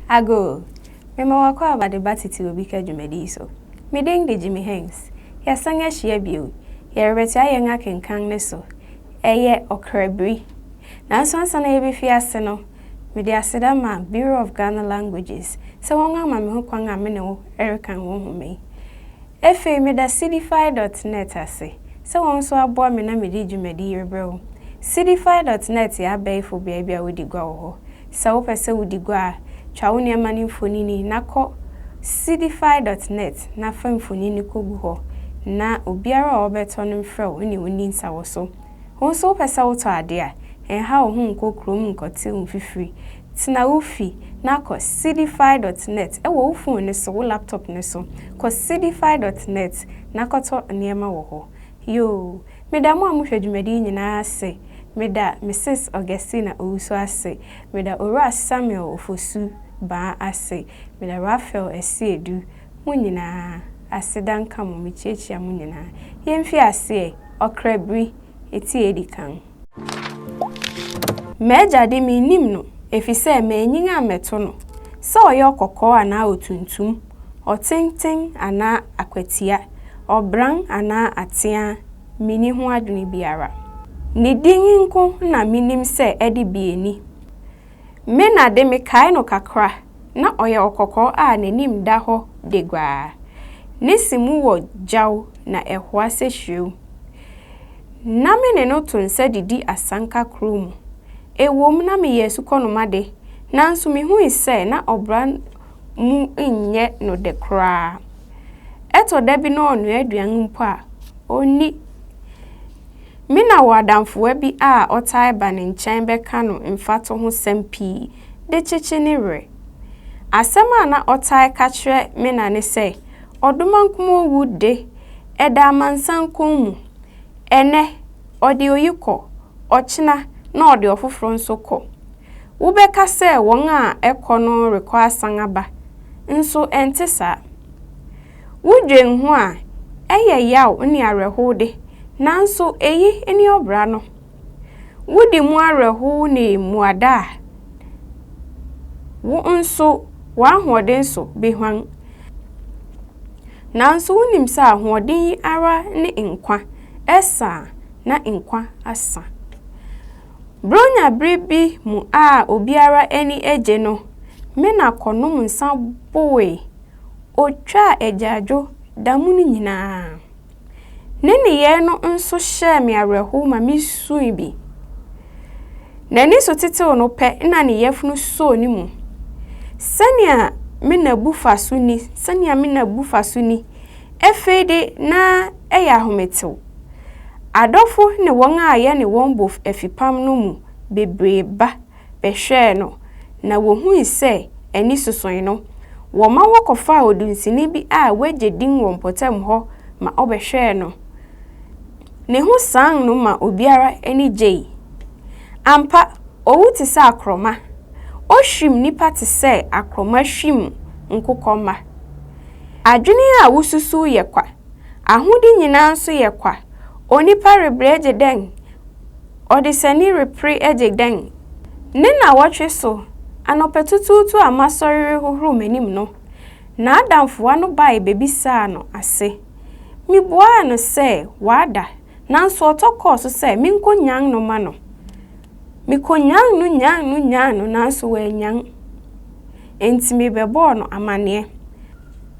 Ago, mema wo akwaaba de ba Tete Obi Ka dwumadi yi so. Me din de Jimmy Hanks. Yɛasan ahyia bio. Yɛrebɛtoa yɛn akenkan no so. Ɛyɛ ɔkrabiri. Nanso ansa na yɛbɛfi ase no, mede aseda ma Bureau of Ghana Languages sɛ wɔn ama me ho kwan a me ne wo rekan wo nhoma yi. Afei meda Sidify dot net ase sɛ wɔn nso aboa me na mede dwumadi yi rebrɛ wo. Sidify dot net yɛ abɛɛfo beae bi a wodi gua wɔ hɔ. Sɛ wopɛ sɛ wudi gua a, twa wo nneɛma no mfonini na kɔ Sidify dot net na fa mfonini no kogu hɔ na obiara a ɔbɛtɔ no mfrɛ wo ne wo nni nsawɔso. Wo nso wopɛ sɛ wotɔ ade a, nha wo ho nkɔ kurom nkɔtew mfifiri. Tena wo fi na kɔ Sidify dot net wɔ wo fon no so, wo laptop no so. Kɔ Sidify dot net na kɔtɔ nneɛma wɔ hɔ. Yoo! Meda mo a mohwɛ dwumadi yi nyinaa ase. Meda Misis Augustina Owusu ase. Meda Owura Samuel Ofosu Baa ase. Meda Raphael Asiedu. Mo nyinaa, aseda nka mo. Mekyiakyia mo nyinaa. Yɛmfi aseɛ. Ɔkra biri, eti a edi kan. M'agya de, minnim no, efisɛ mannyin ammɛto no, sɛ ɔyɛ ɔkɔkɔɔ anaa otuntum, ɔtenten anaa akwatia, ɔbran anaa ateaa, minni ho adwene biara. Ne din nko na minim sɛ ɛde Bieni. Me na de mekae no kakra, na ɔyɛ ɔkɔkɔɔ a n'anim da hɔ deguaa. Ne se mu wɔ gyaw na ɛhoa sɛ hwirew. Ná me ne no to nsa didi asanka koro mu. Ɛwom, na meyɛ asukɔnoma de, nanso mihui sɛ na ɔbra mu nyɛ no dɛ koraa. Ɛtɔ da bi na ɔnoa aduan mpo a, onni. Me na wɔ adamfowa bi a ɔtaa ba ne nkyɛn bɛka no mfatohosɛm pii de kyekye ne werɛ. Asɛm a na ɔtaa ka kyerɛ me na ne sɛ, Ɔdomankoma owu de, ɛda amansan kɔn mu. Ɛnnɛ, ɔde oyi kɔ, ɔkyena na ɔde ɔfoforo nso kɔ. Wobɛka sɛ wɔn a ɛkɔ no rekɔ asan aba, nso ɛnte saa. Wudwen ho a, ɛyɛ yaw ne awerɛhow de, nanso eyi ne ɔbra no. Wudi mu awerɛhow ne mmuada a, wo nso w'ahoɔden so behuan. Nanso wunim sɛ ahoɔden yi ara ne nkwa, ɛsa a, na nkwa asa. Buronya bere bi mu a obiara ani agye no, me na kɔnom nsa bowee. Otwaa agyaadwo da mu no nyinaa. Ne nneyɛe no nso hyɛɛ me awerɛhow ma misui bi. N'ani so tetew no pɛ na ne yafunu soo ne mu. Sɛnea me na bu fa so ni, sɛnea me na bu fa so ni. Afei de na ɛyɛ ahometew. Adɔfo ne wɔn a yɛne wɔn bɔ afipam no mu bebree ba bɛhwɛɛ no na wohui sɛ ani sosoe no, wɔma wɔkɔfaa odunsini bi a wagye din wɔ mpɔtam hɔ ma ɔbɛhwɛɛ no. Ne ho san no ma obiara ani gyei. Ampa, owu te sɛ akorɔma. Ohwim nnipa te sɛ akorɔma hwim nkokɔ mma. Adwene a wususuw yɛ kwa. Ahode nyinaa nso yɛ kwa. Onipa rebrɛ gye dɛn? Ɔdesani repere agye dɛn? Ne nnawɔtwe so, anɔpatutuutu a masɔre rehohoro m'anim no, n'adamfowa no bae bebisaa no ase. Mibuaa no sɛ wada, nanso ɔtɔ kɔɔ so sɛ minkonyan no ma no. Mikonyan no nyan no nyan no nanso wannyan. Enti mebɛbɔɔ no amanneɛ.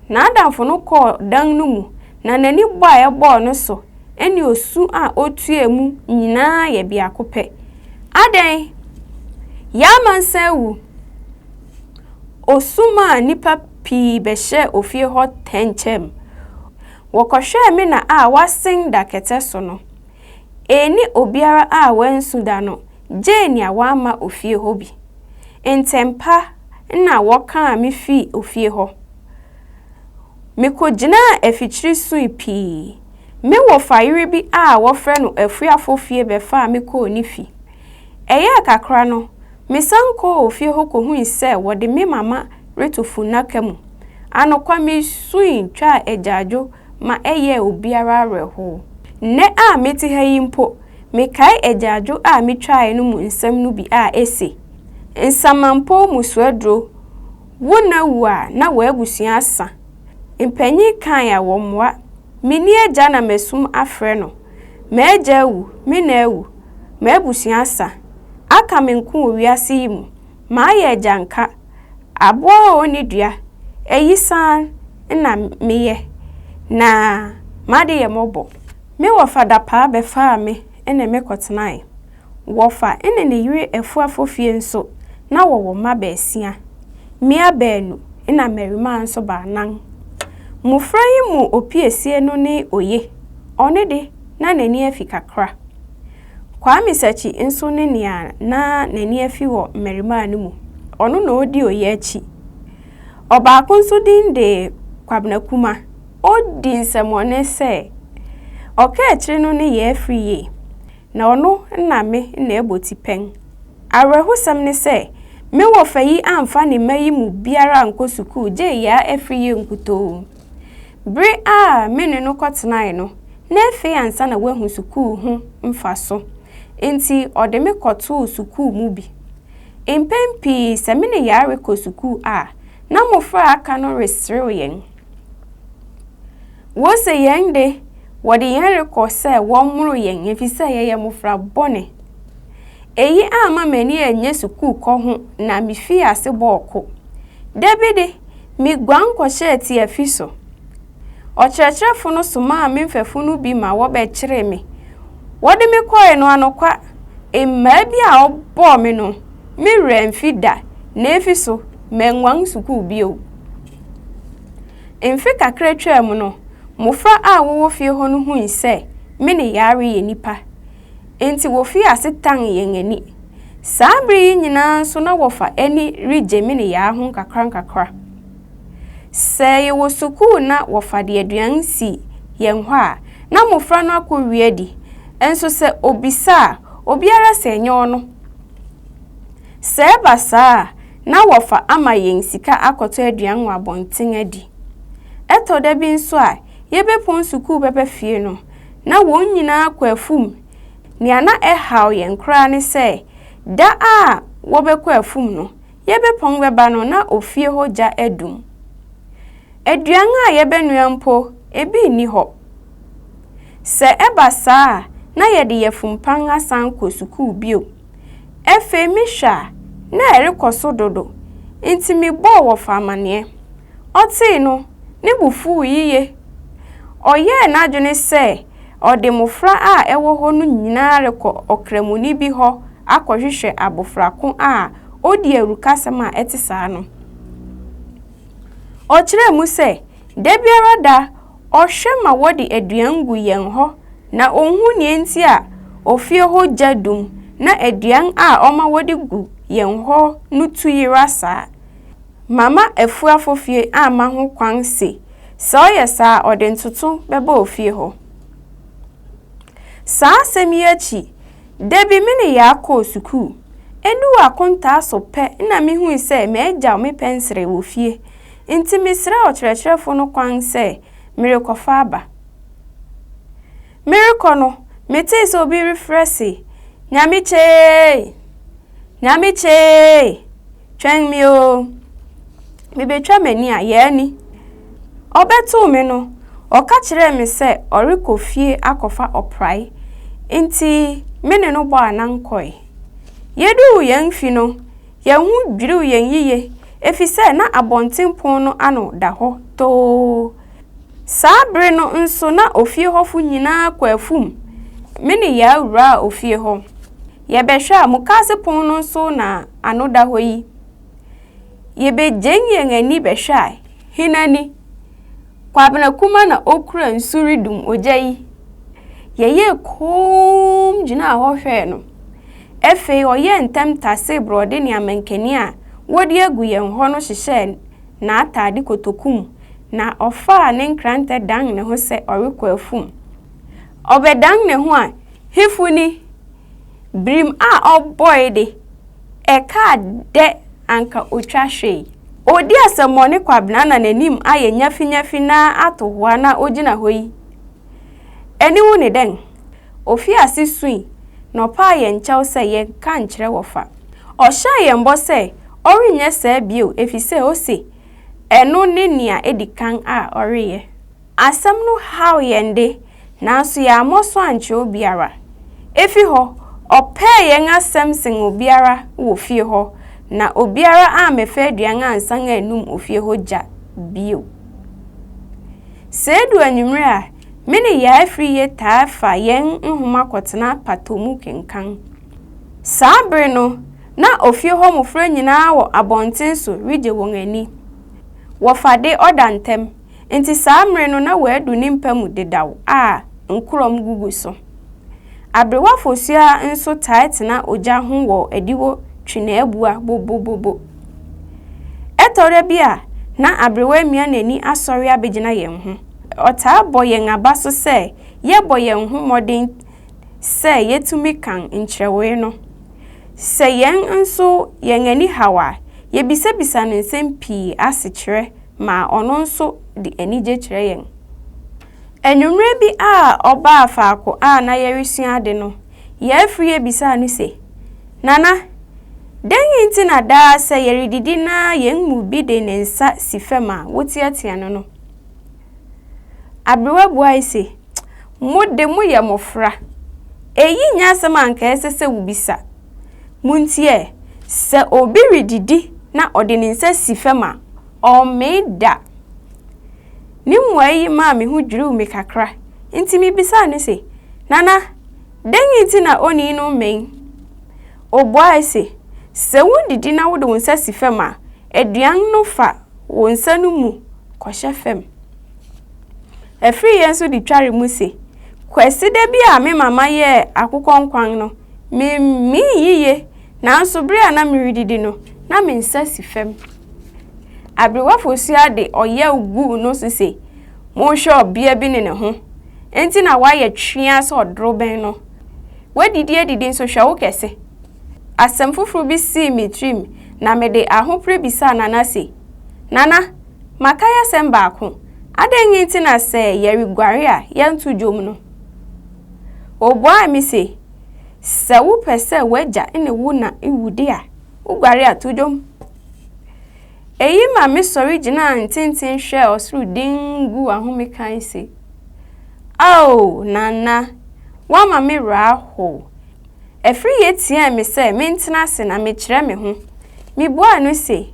N'adamfo no kɔɔ dan no mu, na n'ani bɔ a ɛbɔɔ no so ne osu a otuaa mu nyinaa yɛ biako pɛ. Adɛn? Yɛn amansan awu. Osu maa nnipa pii bɛhyɛɛ ofie hɔ tɛnkyɛm. Wɔkɔhwɛɛ me na a wasen da kɛtɛ so no. Anni obiara a wansu da no gyee nea wamma ofie hɔ bi. Ntɛmpa na wɔkaa me fii ofie hɔ. Mikogyinaa afikyiri sui pii. Me wɔfa yere bi a wɔfrɛ no Afuafo fie bɛfaa me kɔɔ ne fi. Ɛyɛɛ kakra no, mesan kɔɔ ofie hɔ kohui sɛ wɔde me mama reto funnaka mu. Anokwa misui twaa agyaadwo ma ɛyɛɛ obiara awerɛhow. Nnɛ a mete ha yi mpo, mekae agyaadwo a mitwae no mu nsɛm no bi a ese, Nsamanpɔw mu suaduro. Wo na wu a na w'abusua asa. Mpanyin kae a wɔmmoa. Minni agya na masum afrɛ no. M'agya awu, me na awu, m'abusua asa. Aka me nko wɔ wiase yi mu. Mayɛ agyanka. Aboa a onni dua, ayisaa na meyɛ, na m'ade yɛ mmɔbɔ. Me wɔfa Dapaa bɛfaa me ne me kɔtenae. Wɔfa ne ne yere Afuafo fie nso, na wɔwɔ mma baasia, mmea baanu na mmarimaa nso baanan. Mmofra yi mu opiesie no ne Oye, ɔno de, na n'ani afi kakra. Kwame Sakyi nso ne nea na n'ani afi wɔ mmarimaa no mu. Ɔno na odi Oye akyi. Ɔbaako nso din de Kwabena Kuma. Odi nsɛmmɔne sɛ, Ɔkaakyire no ne yɛn afiri yie, na ɔno na me na ɛbɔ tipɛn. Awerɛhosɛm ne sɛ, me wɔfa yi amfa ne mma yi mu biara ankɔ sukuu gye Yaa Afriyie nkutoo. Bere a me ne no kɔtenae no, na afei ansa na wahu sukuu ho mfaso, enti ɔde me kɔtoo sukuu mu bi. Mpɛn pii sɛ me ne Yaa rekɔ sukuu a, na mmofra a aka no reserew yɛn. Wose yɛn de, wɔde yɛn rekɔ sɛ wɔmmoro yɛn efisɛ yɛyɛ mmofra bɔne. Eyi amma m'ani annye sukuukɔ ho na mifii ase bɔɔ ko. Da bi de, miguan kɔhyɛɛ tiafi so. Ɔkyerɛkyerɛfo no somaa me mfɛfo no bi ma wɔbɛkyeree me. Wɔde me kɔe no, anokwa, mmaa bi a ɔbɔɔ me no, me werɛ amfi da, na efi so, manguan sukuu bio. Mfe kakra twaam no, mmofra a wɔwɔ fie hɔ no hui sɛ me ne Yare yɛ nnipa. Enti wofii ase tan yɛn ani. Saa bere yi nyinaa nso na wɔfa ani regye me ne Yaa ho nkakrankakra. Sɛ yɛwɔ sukuu na wɔfa de aduan si yɛn hɔ a, na mmofra no akowia adi. Nso sɛ obisa a, obiara sɛ ɛnyɛ ɔno. Sɛ ɛba saa a, na wɔfa ama yɛn sika akɔtɔ aduan wɔ abɔnten adi. Ɛtɔ da bi nso a, yebepɔn sukuu bɛba fie no, na wɔn nyinaa kɔ afum. Nea na ɛhaw yɛn koraa ne sɛ, da a wɔbɛkɔ afum no, yɛbɛpɔn bɛba no na ofie hɔ gya adum. Aduan a yɛbɛnoa mpo, ebi nni hɔ. Sɛ ɛba saa a, na yɛde yafumpan asan kɔ sukuu bio. Afei mehwɛ a, na ɛrekɔ so dodo, enti mebɔɔ wɔfa amanneɛ. Ɔtee no, ne bo fuw yiye. Ɔyɛɛ n'adwene sɛ ɔde mmofra a ɛwɔ hɔ no nyinaa rekɔ ɔkramoni bi hɔ akɔhwehwɛ abofra ko a odi awurukasɛm a ɛte saa no. Ɔkyerɛɛ mu sɛ, da biara da ɔhwɛ ma wɔde aduan gu yɛn hɔ na onhu nea enti a ofie hɔ gya dum na aduan a ɔma wɔde gu yɛn hɔ no tu yera saa. Mama afuafo fie amma ho kwan se sɛ ɔyɛ saa a ɔde ntoto bɛba ofie hɔ. Saa asɛm yi akyi, da bi me ne Yaa kɔɔ sukuu. Eduu akontaa so pɛ na mihui sɛ magyaw me pɛnsere wɔ fie, enti mesrɛɛ ɔkyerɛkyerɛfo no kwan sɛ merekɔfa aba. Merekɔ no, metee sɛ obi refrɛ se, Nyame kyee! Nyame kyee! Twɛn me oo. Mebetwa m'ani a, yɛɛ ni. Ɔbɛtoo me no, ɔka kyerɛɛ me sɛ ɔrekɔ fie akɔfa ɔprae, enti me ne no bɔɔ anan kɔe. Yeduu yɛn fi no, yɛn ho dwiriw yɛn yiye efisɛ na abɔnten pon no ano da hɔ too. Saa bere no nso na ofie hɔfo nyinaa kɔ afum. Me ne Yaa wuraa ofie hɔ. Yɛbɛhwɛ a, mukaase pon no nso na ano da hɔ yi. Yebegyen yɛn ani bɛhwɛ a, hena ni? Kwabena Kuma na okura nsu redum ogya yi. Yɛyɛɛ komm gyinaa hɔ hwɛɛ no. Afei ɔyɛɛ ntɛm tasee borɔde ne amankani a wɔde agu yɛn hɔ no hyehyɛɛ n'atade kotoku mu, na ɔfaa ne nkrantɛ dan ne ho sɛ ɔrekɔ afum. Ɔbɛdan ne ho a, hefo ni? Birim a ɔbɔe de, ɛkaa dɛ anka otwa hwee. Odi asɛmmɔne Kwabena na n'anim ayɛ nyafinyafi na ato hoa na ogyina hɔ yi. Aniwu ne dɛn? Ofii ase sui na ɔpaa yɛn kyɛw sɛ yɛnka nkyerɛ wɔfa. Ɔhyɛɛ yɛn bɔ sɛ. ɔrenyɛ saa bio efisɛ ose ɛno ne nea edi kan a ɔreyɛ. Asɛm no haw yɛn de, nanso yɛammɔ so ankyerɛ obiara. Efi hɔ, ɔpɛɛ yɛn asɛm sen obiara wɔ fie hɔ, na obiara ammɛfa aduan ansan annum ofie hɔ gya bio. Sɛ edu anwummere a, me ne Yaa Afriyie taa fa yɛn nhoma kɔtena pataw mu kenkan. Saa bere no, na ofie hɔ mmofra nyinaa wɔ abɔnten so regye wɔn ani. Wɔfa de ɔda ntɛm, enti saa mmere no na wɔadu ne mpa mu dedaw a nkorɔm gugu so. Aberewa Fosua nso taa tena ogya ho wɔ adiwo twe n'abua bobobobo. Ɛtɔ da bi a, na aberewa amia n'ani asɔre abegyina yɛn ho. Ɔtaa bɔ yɛn aba so sɛ yɛbɔ yɛn ho mmɔden sɛ yetumi kan nkyerɛwee no. Sɛ yɛn nso yɛn ani haw a, yebisabisa no nsɛm pii asekyerɛ ma ɔno nso de anigye kyerɛ yɛn. Anwummere bi a ɔbaa faako a na yɛresua ade no, yɛn afiri bisaa no se, Nana, dɛn nti na daa sɛ yɛredidi na yɛn mu bi de ne nsa si fam a woteɛteɛ no no? Aberewa buae se, Mo de, moyɛ mmofra. Eyi nyɛ asɛm a anka ɛsɛ sɛ wobisa. Muntie ɛ, sɛ obi redidi na ɔde ne nsa si fam a, ɔmmee da. Ne mmuae yi maa me ho dwiriw me kakra, enti mibisaa no se, Nana, dɛn nti na onii no mmee? Obuae se, Sɛ wudidi na wode wo nsa si fam a, aduan no fa wo nsa no mu kɔhyɛ fam. Afriyie nso de tware mu se, Kwasida bi a me mama yɛɛ akokɔ nkwan no, memmee yiye, nanso bere a na meredidi no, na me nsa si fam. Aberewa Fosua de ɔyaw guu no so se, Monhwɛ ɔbea bi ne ne ho, enti na wayɛ tweaa sɛ ɔdorobɛn no. Woadidi adidi nso hwɛ wo kɛse. Asɛm foforo bi sii me tirim na mede ahopere bisaa Nana se, Nana, makae asɛm baako, adɛn nti na sɛ yɛreguare a yɛnto dwom no? Obuaa me se, Sɛ wopɛ sɛ w'agya ne wo na wu de a, wuguare a to dwom. Eyi ma mesɔre gyinaa ntenten hwɛɛ ɔsoro dinn guu ahome kae se, Ao, Nana, woama me werɛ ahow. Afriyie teɛɛ me sɛ mentena ase na mekyerɛ me ho. Mibuaa no se,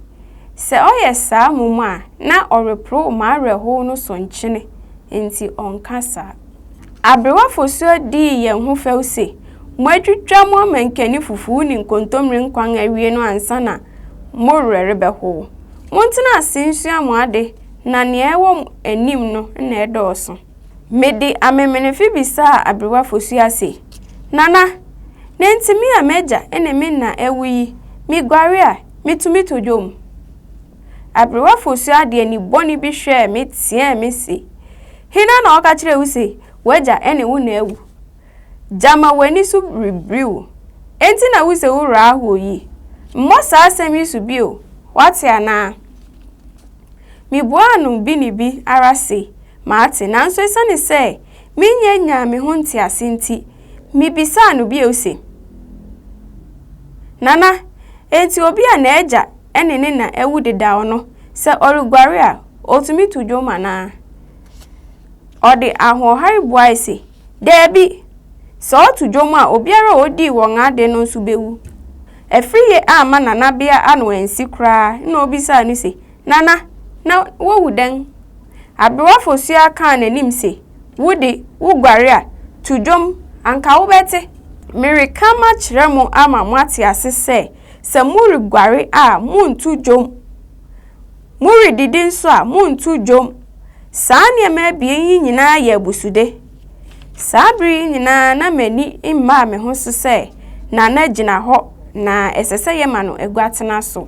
sɛ ɔyɛ saa mmom a na ɔreporow m'awerɛhow no so nkyene, enti ɔnka saa. Aberewa Fosuo dii yɛn ho fɛw se, Moatwitwa mo amankani fufuw ne nkontommire nkwan awie no ansa na mo werɛ rebɛhow. Montena ase nsua mo ade na nea ɛwɔ mo anim no na ɛdɔɔso. Mede amemenemfe bisaa Aberewa Fosuo se, Nana, na enti me a m'agya ne me na awu yi, miguare a, mitumi to dwom? Aberewa Fosuo de ani bɔne bi hwɛɛ me teɛɛ me se, Hena na ɔka kyerɛɛ wo se w'agya ne wo na awu? Gyama w'ani so rebiri wo, enti na wuse wo werɛ ahow yi? Mmɔ saa asɛm yi so bio, woate anaa? Mibuaa no bi ne bi ara se, Mate, nanso esiane sɛ minnya nyaa me ho ntease nti, mibisaa no bio se, Nana, enti obi a n'agya ne ne na awu dedaw no, sɛ ɔreguare a, otumi to dwom anaa? Ɔde ahoɔhare buae se, Dabi! Sɛ ɔto dwom a, obiara a odii wɔn ade no nso bewu. Afriyie amma nanabea ano ansi koraa na obisaa no se, Nana, na wowu dɛn? Aberewa Fosua kaa n'anim se, Wo de, wuguare a, to dwom, anka wobɛte. Mereka makyerɛ mo ama moate ase sɛ, sɛ moreguare a, monnto dwom. Moredidi nso a, monnto dwom. Saa nneɛma abien yi nyinaa yɛ abusude. Saa bere yi nyinaa na m'ani mmaa me ho so sɛ Nana gyina hɔ na ɛsɛ sɛ yɛma no agua tena so.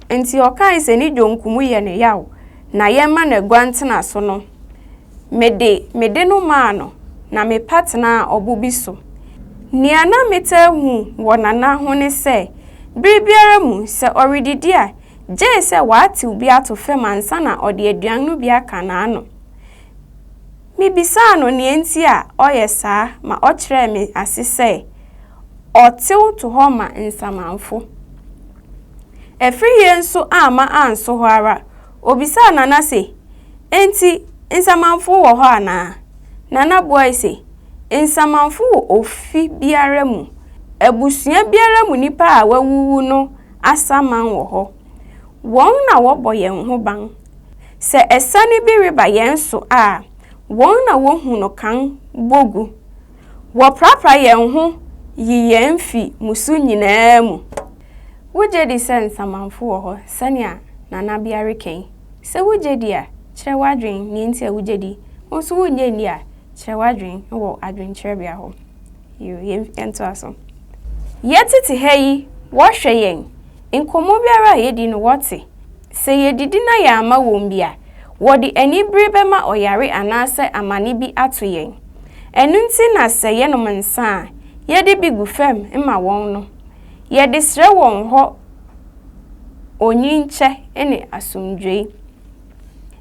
Enti ɔkae sɛ ne dwonku mu yɛ no yaw na yɛmma no agua ntena so no, mede me de no maa no na mepa tenaa ɔbo bi so. Nea na metaa hu wɔ Nana ho ne sɛ, bere biara mu sɛ ɔredidi a, gye sɛ watew bi ato fam ansa na ɔde aduan no bi aka n'ano. Mibisaa no nea enti a ɔyɛ saa ma ɔkyerɛɛ me ase sɛ, ɔtew to hɔ ma nsamanfo. Afriyie nso amma anso hɔ ara, obisaa Nana se, Enti nsamanfo wɔ hɔ anaa? Nana buae se, Nsamanfo wɔ ofi biara mu. Abusua biara mu nnipa a wɔawuwu no asaman wɔ hɔ. Wɔn na wɔbɔ yɛn ho ban. Sɛ asiane bi reba yɛn so a, wɔn na wohu no kan bɔ gu. Wɔprapra yɛn ho yi yɛn fi mmusu nyinaa mu. Wugye di sɛ nsamanfo wɔ hɔ sɛnea Nanabea reka yi? Sɛ wugye di a, kyerɛ w'adwene nea enti a wugye di. Wo nso wunnye nni a, kyerɛ w'adwene wɔ adwenkyerɛbea hɔ. Yiw, yɛntoa so. Yɛtete ha yi, wɔhwɛ yɛn. Nkɔmmɔ biara a yedi no, wɔte. Sɛ yedidi na yɛamma wɔn bi a, wɔde anibere bɛma ɔyare anaasɛ amane bi ato yɛn. Ɛno nti na sɛ yɛnom nsã a, yɛde bi gu fam ma wɔn no. Yɛde srɛ wɔn hɔ onyinkyɛ ne asomdwoe.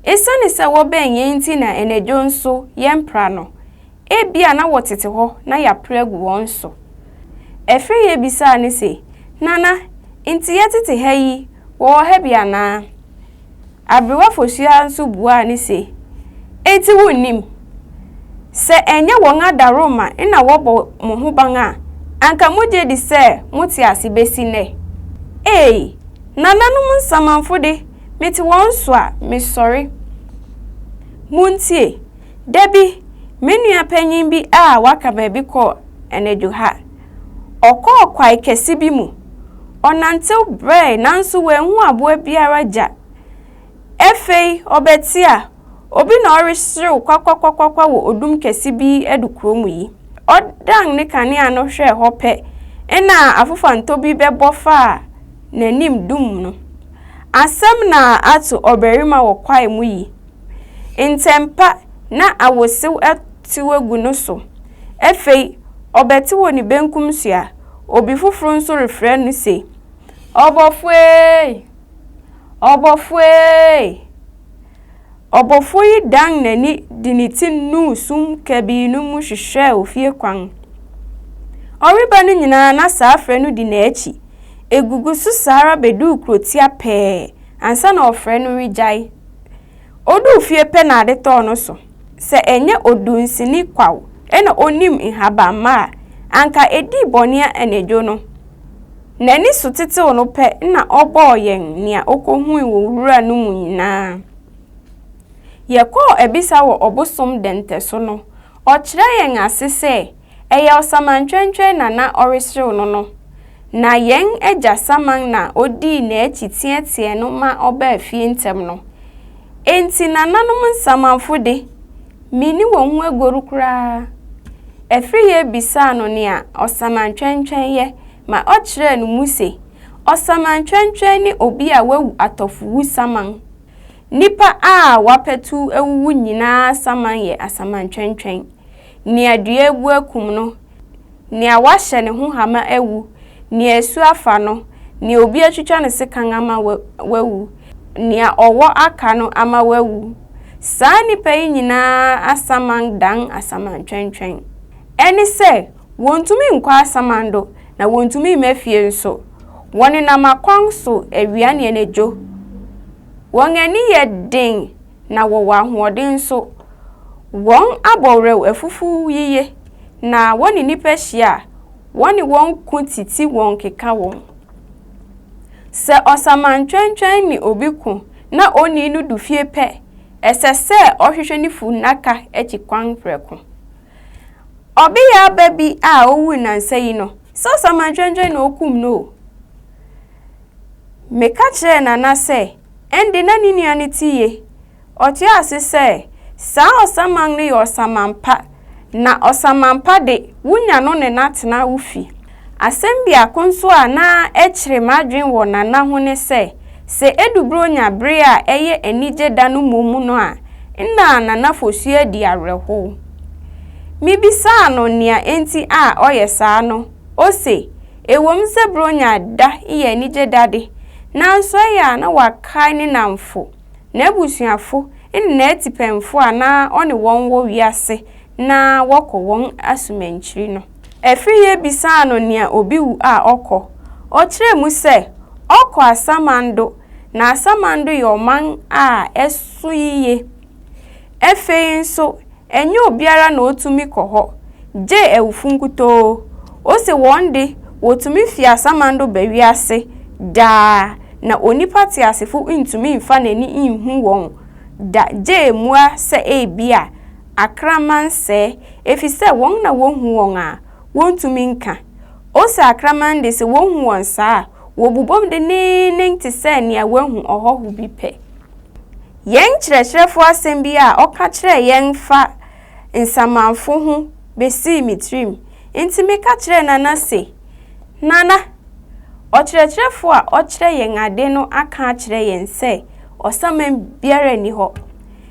Esiane sɛ wɔbɛn yɛn nti na anadwo nso yɛmpra no. Ebia na wɔtete hɔ na yɛapere agu wɔn so. Afei yebisaa no se, Nana, nti yɛtete ha yi, wɔwɔ ha bi anaa? Aberewa Fosuaa nso buaa no se, Enti wunnim? Sɛ ɛnyɛ wɔn adaworoma na wɔbɔ mo ho ban a, anka mugye di sɛ mote ase besi nnɛ? Ei! Nananom nsamanfo de, mete wɔn so a, mesɔre. Muntie! Da bi, me nua panyin bi a waka baabi kɔɔ anadwo ha. Ɔkɔɔ kwae kɛse bi mu. Ɔnantew brɛe nanso wanhu aboa biara gya. Afei ɔbɛte a, obi na ɔreserew kwakwakwakwa wɔ odum kɛse bi adukuro mu yi. Ɔdan ne kanea no hwɛɛ hɔ pɛ na afofantɔ bi bɛbɔ faa n'anim dum no. Asɛm na ato ɔbarima wɔ kwae mu yi. Ntɛmpa na awosew atew agu no so. Afei ɔbɛte wɔ ne benkum so a, obi foforo nso refrɛ no se, Ɔbɔfo ee! Ɔbɔfo ee! Ɔbɔfo yi dan n'ani de ne ti nuu sum kabii no mu hwehwɛɛ ofie kwan. Ɔreba no nyinaa na saa frɛ no di n'akyi. Egugu so saa ara beduu kurotia pɛɛ ansa na ɔfrɛ no regyae. Oduu fie pɛ na ade tɔɔ no so. Sɛ ɛnyɛ odunsini Kwaw na onim nhabamma a, anka edii bɔne anadwo no. N'ani so tetew no pɛ na ɔbɔɔ yɛn nea okohui wɔ wura no mu nyinaa. Yɛkɔɔ abisa wɔ ɔbosom dɛntɛ so no, ɔkyerɛɛ yɛn ase sɛ ɛyɛ ɔsamantwɛntwɛn na na ɔreserew no no. Na yɛn agya Saman na odii n'akyi teɛteɛɛ no ma ɔbaa fie ntɛm no. Enti nananom nsamanfo de, minni wɔn ho agoru koraa. Afriyie bisaa no nea ɔsamantwɛntwɛn yɛ ma ɔkyerɛɛ no mu se, Ɔsamantwɛntwɛn ne obi a wawu atɔfowu saman. Nnipa a wɔapɛtow awuwu nyinaa saman yɛ asamantwɛntwɛn. Nea dua abu akum no, nea wɔahyɛ ne ho hama awu, nea asu afa no, nea obi atwitwa no sekan ama wawu, nea ɔwɔ aka no ama wawu. Saa nnipa yi nyinaa asaman dan asamantwɛntwɛn. Ɛne sɛ, wɔntumi nkɔ asamando na wɔntumi mma fie nso. Wɔnenam akwan so awia ne anadwo. Wɔn ani yɛ den na wɔwɔ ahoɔden nso. Wɔn abɔwerɛw afufuw yiye, na wɔne nnipa hyia a, wɔne wɔn ko titi wɔn keka wɔn. Sɛ ɔsamantwɛntwɛn ne obi ko na onii no du fie pɛ, ɛsɛ sɛ ɔhwehwɛ ne funnaka akyi kwan prɛko. Ɔbea ba bi a owui nnansa yi no, sɛ ɔsamantwɛntwɛn na okum no o. Meka kyerɛɛ Nana sɛ, ɛnde na ne nua no te ye. Ɔtoaa so sɛ, Saa ɔsaman no yɛ ɔsaman pa, na ɔsaman pa de, wunya no ne no atena wo fi. Asɛm biako nso a na ɛkyere m'adwene wɔ Nana ho ne sɛ, sɛ edu Buronya bere a ɛyɛ anigye da no mmom no a, nna Nana Fosuaa di awerɛhow. Mibisaa no nea enti a ɔyɛ saa no, ose, Ɛwom sɛ Buronya da yɛ anigye da de, nanso ɛyɛ a na wakae ne nnamfo, n'abusuafo, ne n'atipɛnfo a na ɔne wɔn wɔ wiase na wɔkɔ wɔn asumankyiri no. Afriyie bisaa no nea obi wu a ɔkɔ. Ɔkyerɛɛ mu sɛ, Ɔkɔ asamando, na asamando yɛ ɔman a ɛso yiye. Afei nso, ɛnyɛ obiara na otumi kɔ hɔ, gye awufo nkutoo. Ose wɔn de, wotumi fi asamando ba wiase daa, na onipa teasefo ntumi mfa n'ani nhu wɔn da gye mmoa sɛ ebia akraman sɛɛ, efisɛ wɔn na wohu wɔn a, wontumi nka. Ose akraman de sɛ wohu wɔn saa a, wobobom denneennen te sɛ nea wɔahu ɔhɔho bi pɛ. Yɛn kyerɛkyerɛfo asɛm bi a ɔka kyerɛɛ yɛn fa nsamanfo ho besii me tirim. Enti meka kyerɛɛ Nana se, Nana, ɔkyerɛkyerɛfo a ɔkyerɛ yɛn ade no aka akyerɛ yɛn sɛ ɔsaman biara nni hɔ.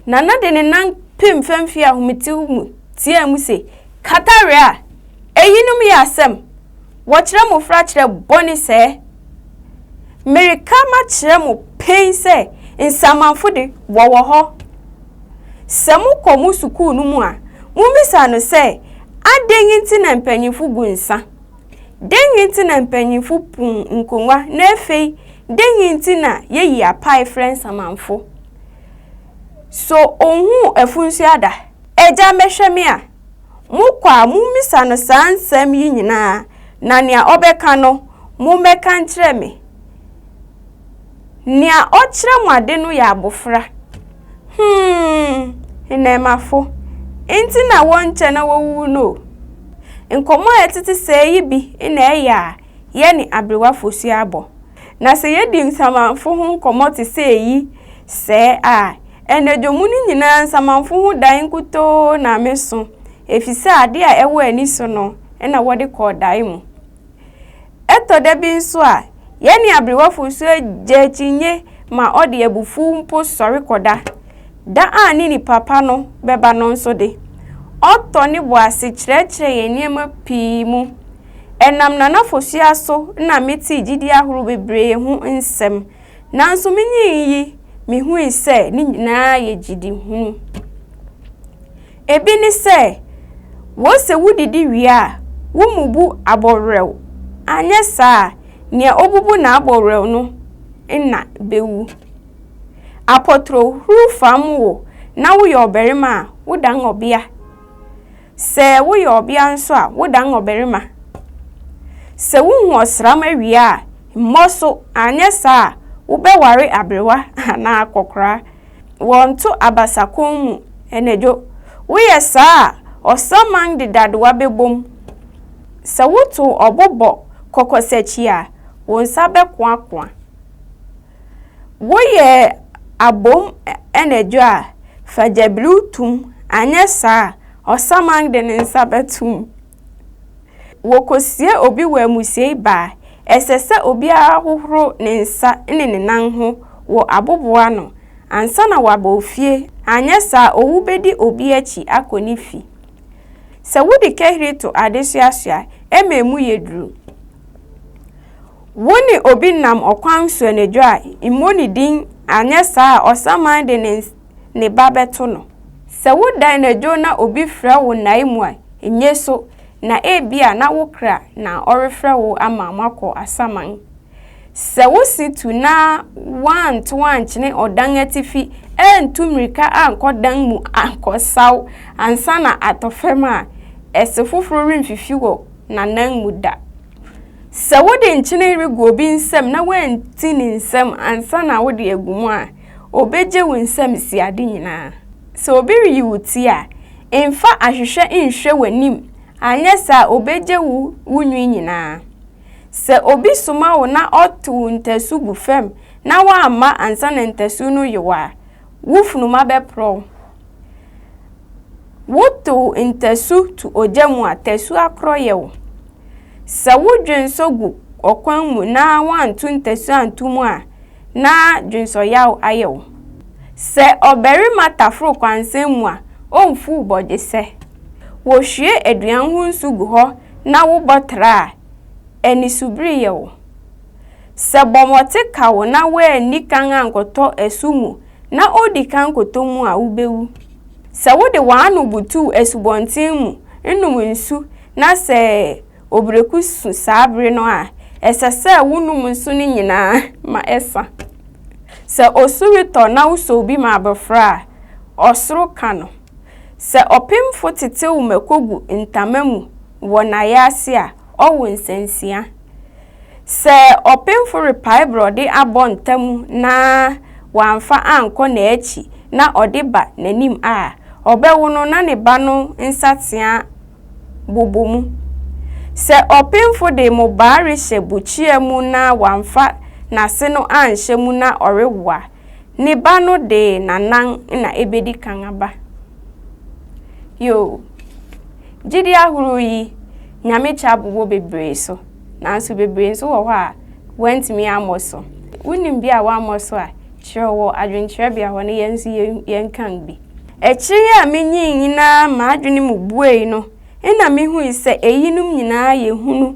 Nana de ne nan pem fam fii ahometew mu teɛɛ mu se, Kataria! Eyinom yɛ asɛm! Wɔkyerɛ mmofra kyerɛ bɔne sɛɛ! Mereka makyerɛ mo pen sɛ nsamanfo de, wɔwɔ hɔ. Sɛ mokɔ mo sukuu no mu a, mummisa no sɛ, 'Adɛn nti na mpanyimfo gu nsa? Dɛn nti na mpanyimfo pun nkongua na afei dɛn nti na yeyi apae frɛ nsamanfo? So onhuu afunsua da? Agya mmɛhwɛ me a, mokɔ a mummisa no saa nsɛm yi nyinaa, na nea ɔbɛka no, mommɛka nkyerɛ me. Nea ɔkyerɛ mo ade no yɛ abofra. Hmm, nnɛɛmafo, enti na wɔnkyɛ na wowuwu no o. Nkɔmmɔ a ɛtete sɛɛ yi bi na ɛyɛ a yɛne aberewa Fosuaa bɔ. Na sɛ yedi nsamanfo ho nkɔmmɔ te sɛ eyi sɛɛ a, anadwo mu no nyinaa nsamanfo ho dae nkutoo na meso, efisɛ ade a ɛwɔ ani so no na wɔde kɔɔ dae mu. Ɛtɔ da bi nso a, yɛne aberewa Fosuaa gye akyinnye ma ɔde abufuw mpo sɔre kɔda. Da a ne nipa pa no bɛba no nso de, ɔtɔ ne bo ase kyerɛkyerɛ yɛn nneɛma pii mu. Ɛnam Nana Fosuaa so na metee gyidi ahorow bebree ho nsɛm. Nanso minyinii yi, mihui sɛ ne nyinaa yɛ gyidihunu. Ebi ne sɛ, wose wudidi wie a, wummubu abɔwerɛw, anyɛ saa a, nea obubu n'abɔwerɛw no nna bewu. Apɔtorɔ huruw fam wo na woyɛ ɔbarima a, wodan ɔbea. Sɛ woyɛ ɔbea nso a, wodan ɔbarima. Sɛ wuhu ɔsram awia a, mmɔ so, anyɛ saa a, wobɛware aberewa anaa akɔkoraa. Wɔnto abasa kɔn mu anadwo. Woyɛ saa a, ɔsaman de dadewa bɛbom. Sɛ wotow ɔbo bɔ kɔkɔsakyi a, wo nsa bɛkoakoa. Woyɛ abom anadwo a, fa gyabiriw tom, anyɛ saa a, ɔsaman de ne nsa bɛto mu. Wɔkɔsie obi wɔ amusiei ba a, ɛsɛ sɛ obiara hohoro ne nsa ne ne nan ho wɔ aboboano ansa na waba ofie, anyɛ saa a owu bɛdi obi akyi akɔ ne fi. Sɛ wode kahiri to adesoa so a, ɛma emu yɛ duru. Wo ne obi nam ɔkwan so anadwo a, mmɔ ne din, anyɛ saa a ɔsaman de ne ne ba bɛto no. Sɛ woda anadwo na obi frɛ wo nnae mu a, nnye so, na ebia na wo kra na ɔrefrɛ wo ama moakɔ asaman. Sɛ wo se tu na woantow ankyene ɔdan atifi antu mmirika ankɔ dan mu ankɔsaw ansa na atɔ fam a, ɛse foforo remfifi wɔ n'anan mu da. Sɛ wode nkyene regu obi nsam na woanti ne nsam ansa na wode agu mu a, obegye wo nsam siade nyinaa. Sɛ obi reyi wo ti a, mfa ahwehwɛ nhwɛ w'anim, anyɛ saa a obegye wo wo nwi nyinaa. Sɛ obi soma wo na ɔtow ntasu gu fam na woamma ansa na ntasu no yow a, wo funuma bɛporɔw. Wotow ntasu to ogya mu a, tasu akorɔ yɛ wo. Sɛ wodwensɔ gu ɔkwan mu na woanto ntasu anto mu a, na dwensɔyaw ayɛ wo. Sɛ ɔbarima taforo kwansɛn mu a, omfuw bɔgyesɛ. Wohwie aduan ho nsu gu hɔ na wobɔ tra a, anisobiri yɛ wo. Sɛ bɔmmɔte ka wo na woanni kan ankɔtɔ asu mu na odi kan kɔtɔ mu a, wubewu. Sɛ wode w'ano butuw asubɔnten mu nom nsu na sɛ Obireku su saa bere no a, ɛsɛ sɛ wonom nsu no nyinaa ma ɛsa. Sɛ osu retɔ na wosɔ obi ma abofra a, ɔsoro ka no. Sɛ ɔpemfo tetew mako gu ntama mu wɔ n'ayaase a, ɔwo nsɛnsia. Sɛ ɔpemfo repae borɔde abɔ nta mu na wamfa ankɔ n'akyi na ɔde ba n'anim a, ɔbɛwo no na ne ba no nsateaa bobɔ mu. Sɛ ɔpemfo de mmobaa rehyɛ bukyia mu na wamfa n'ase no anhyɛ mu na ɔrewo a, ne ba no de n'anan na ebedi kan aba. Yoo, gyidi ahorow yi, Nyame kyɛ abobɔ bebree so, nanso bebree nso wɔ hɔ a wɔantumi ammɔ so. Wunim bi a wɔammɔ so a, kyerɛw wɔ adwenkyerɛbea hɔ na yɛn nso yɛnkan bi. Akyiri yi a minyin na m'adwene mu buei no na mihui sɛ eyinom nyinaa yɛ hunu.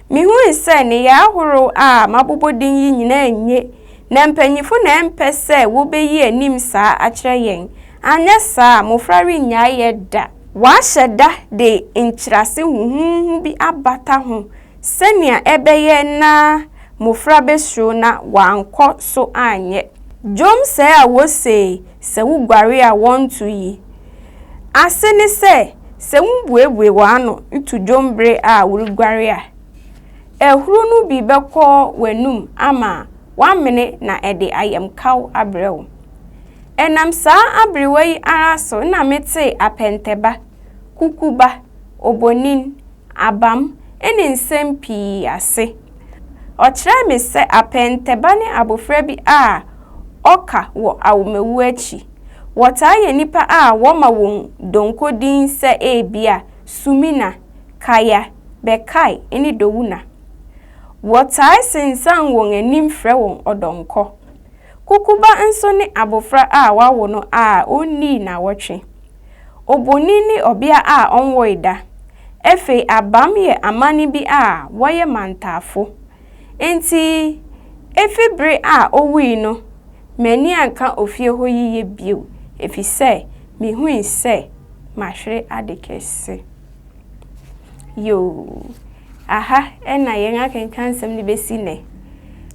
Mihui sɛ nneyɛe ahorow a mabobɔ din yi nyinaa nye, na mpanyimfo na ɛmpɛ sɛ wobeyi anim saa akyerɛ yɛn, anyɛ saa a mmofra rennyae yɛ da. Wɔahyɛ da de nkyerɛase huhuuhu bi abata ho sɛnea ɛbɛyɛ na mmofra besuro na wɔankɔ so anyɛ. Dwom sɛɛ a wose sɛ woguare a wɔnto yi ase ne sɛ sɛ wubuebue w'ano to dwom bere a woreguare a, ahuru no bi bɛkɔ w'anom ama woamene na ɛde ayamkaw abrɛ wo. Ɛnam saa aberewa yi ara so na metee apɛntɛba, kukuba, obonin, abam, ne nsɛm pii ase. Ɔkyerɛɛ me sɛ apɛntɛba ne abofra bi a ɔka wɔ awomawu akyi. Wɔtaa yɛ nnipa a wɔma wɔn donko din sɛ ebia Sumina, Kaya, Bɛkae ne Dowuna. Wɔtaa sensan wɔn anim frɛ wɔn ɔdɔnkɔ. Kukuba nso ne abofra a wɔawo no a onnii nnawɔtwe. Obonin ne ɔbea a ɔnwoe da. Afei abam yɛ amanne bi a wɔyɛ ma ntaafo. Enti efi bere a owui no, m'ani anka ofie hɔ yiye bio efisɛ mihui sɛ mahwere ade kɛse. Yoo, aha na yɛn akenkan nsɛm no besi nnɛ.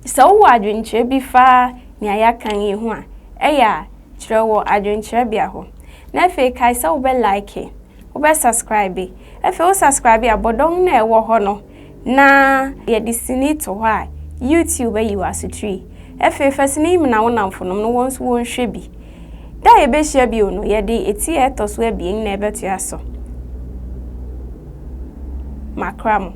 Sɛ wowɔ adwenkyerɛ bi fa nea yɛaka yi ho a, ɛyɛ a kyerɛw wɔ adwenkyerɛbea hɔ. Na afei kae sɛ wobɛ like, wobɛ subscribe. Afei wo subscribe a, bɔ dɔn no a ɛwɔ hɔ no na yɛde sini to hɔ a, YouTube ayi wo asotiri. Afei fa sini yi mena wo nnamfonom na wɔn nso wɔnhwɛ bi. Da a yɛbɛhyia bio no, yɛde eti a ɛtɔ so abien na ɛbɛtoa so. Makra mo.